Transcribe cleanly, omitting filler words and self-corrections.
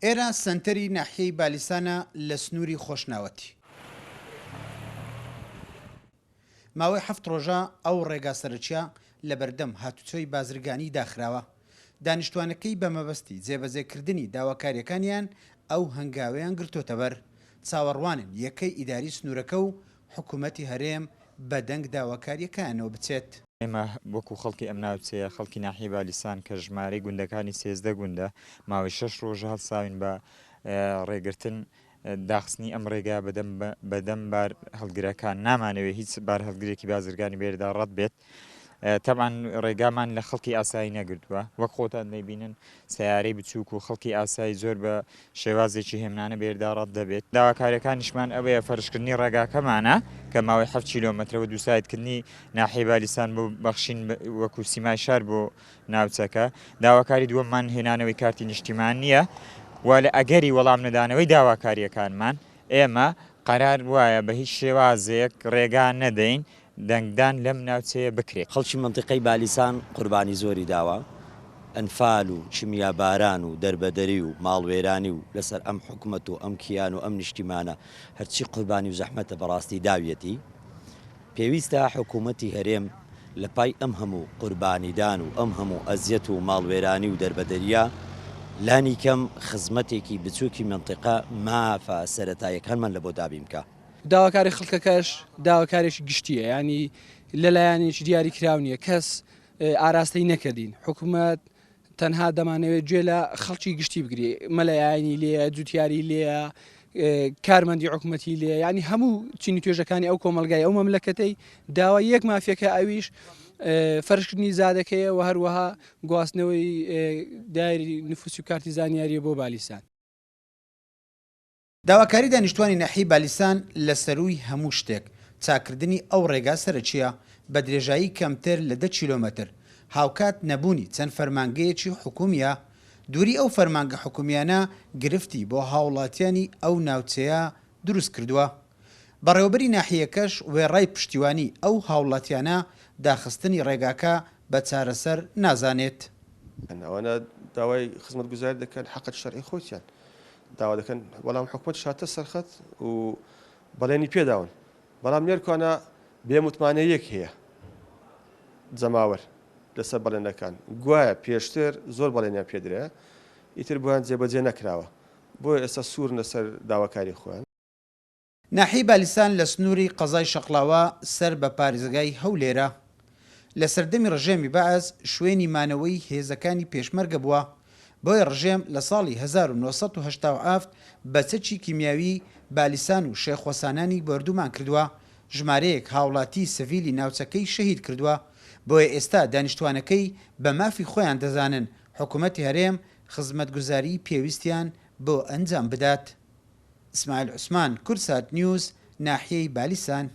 ئێرە سەنتەری ناحیەی بالیسانە لە سنووری خۆشناوەتی. ماوەی حەفت ڕۆژە ئەو ڕێگا سەرەکییە لەبەردەم هاتوچۆی بازرگانی داخراوە. دانیشتوانەکەی بە مەبەستی جێبەجێکردنی داواکارییەکانیان ئەو هەنگاوەیان گرتۆتەبەر. چاوەڕوانن یەکەی ئیداری سنوورەکە و حکومەتی هەرێم بە دەنگ داواکارییەکانەوە بچێت. ئێمە وەکو خەڵکی ئەم ناوچەیە، خەڵکی ناحیەی بالیسان کە ژمارەی گوندەکانی 13 گوندە، ماوەی شەش ڕۆژە هەڵساوین بە ڕێگرتن داخستنی ئەم ڕێگا بەدەم بەدەم بار هەڵگرەکان نامانەوێت هیچ بار هەڵگرێکی بازرگانی بێردا ڕەت بێت تەبعەن ڕێگامان لە خەڵکی ئاسایی نەگرتووە وەک خۆتان دەیبینن سەیارەی بچووک و خەڵکی ئاسایی زۆر بە شێوازێکی هێمنانە بێردا ڕەت دەبێت داواکاریەکانیشمان ئەوەیە فەرشکردنی ڕێگاکەمانە کە ماوەی 7 کیلۆمەترە و دووسایدکردنی ناحیەی بالیسان بۆ بەخشین وەکو سیمای شار بۆ ناوچەکە داواکاری دووەممان هێنانەوەی کارتی نیشتیمانییە و لە ئەگەری وەڵام نەدانەوەی داواکارییەکانمان ئێمە قەرار وایە بە هیچ شێوازێک ڕێگا نەدەین دەنگدان لەم ناوچەیە بکرێت. خەڵکی مەنتیقەی بالیسان قوربانی زۆری داوە، ئەنفال و کیمیاباران و دەربەدەری و ماڵوێرانی و لەسەر ئەم حکومەت و ئەم کیان و ئەم نیشتیمانە هەرچی قوربانی و زەحمەتە بەڕاستی داویەتی. پێویستە حکومەتی هەرێم لە پای ئەم هەموو قوربانیدان و ئەم هەموو ئەزیەت و ماڵوێرانی و دەربەدەریە لانی کەم خزمەتێکی بچوکی مەنتیقە مافە سەرەتاییەکانمان لەبۆ دابین بکا. داواکاری خەڵکەکەش داواکارێکی گشتیە یانی لە لایەنێکی دیاری کراو نیە کەس ئاراستەی نەکردین حکومەت تەنها دەمانەوێت گوێ لە خەڵکی گشتی بگری مەلایانی لێیە جوتیاری لێیە کارمەندی حکومەتی لێ ینی هەموو چینی توێژەکانی ئەو کۆمەلگای ئەو مەملەکەتەی داوای یەک مافیەکە ئەویش فەرشکردنی زادەکەیە و هەروەها گواستنەوەی دایری نفوسی و کارتی زانیاریە بۆ بالیسان. داواکاری دانیشتوانی ناحیەی بالیسان لە سەرووی هەموو شتێک، چاککردنی ئەو ڕێگا سەرەکییە بە درێژایی کەمتر لە دە کیلۆمەتر، هاوکات نەبوونی چەند فەرمانگەیەکی حکومییە، دووری ئەو فەرمانگە حکومییانە گرفتی بۆ هاوڵاتیانی ئەو ناوچەیە دروست کردووە. بەڕێوەبەری ناحیەکەش وێڕای پشتیوانی ئەو هاوڵاتیانە، داخستنی ڕێگاکە بە چارەسەر نازانێت. ئەوانە داوای خزمەتگوزاری دەکەن حەقت شەرعی خۆتیان داوا دەکەن بەڵام حکومەتیش هاتە سەرخەت و بەڵێنی پێداون بەڵام لێرکانە بێ متمانەیەک هەیە جەماوەر لەسەر بەڵێنەکان گوایە پێشتر زۆر بەڵێنیان پێدرێ ئیتر بۆیان جێبەجێ نەکراوە بۆیە ئێستا سوورن لەسەر داواکاری خۆیان. ناحیەی بالیسان لە سنووری قەزای شەقڵاوە سەر بە پارێزگای هەولێرە. لە سەردەمی ڕژێمی بەعس شوێنی مانەوەی هێزەکانی پێشمەرگە بووە، بۆیە ڕژێم لە ساڵی 1987 بە چەکی کیمیاوی بالیسان و شێخ وەسانانی بۆردومان کردووە، ژمارەیەک هاوڵاتی سڤیلی ناوچەکەی شەهید کردووە، بۆیە ئێستا دانیشتوانەکەی بە مافی خۆیان دەزانن حکومەتی هەرێم خزمەتگوزاریی پێویستیان بۆ ئەنجام بدات. ئیسماعیل عوسمان، کوردسات نیوز، ناحیەی بالیسان.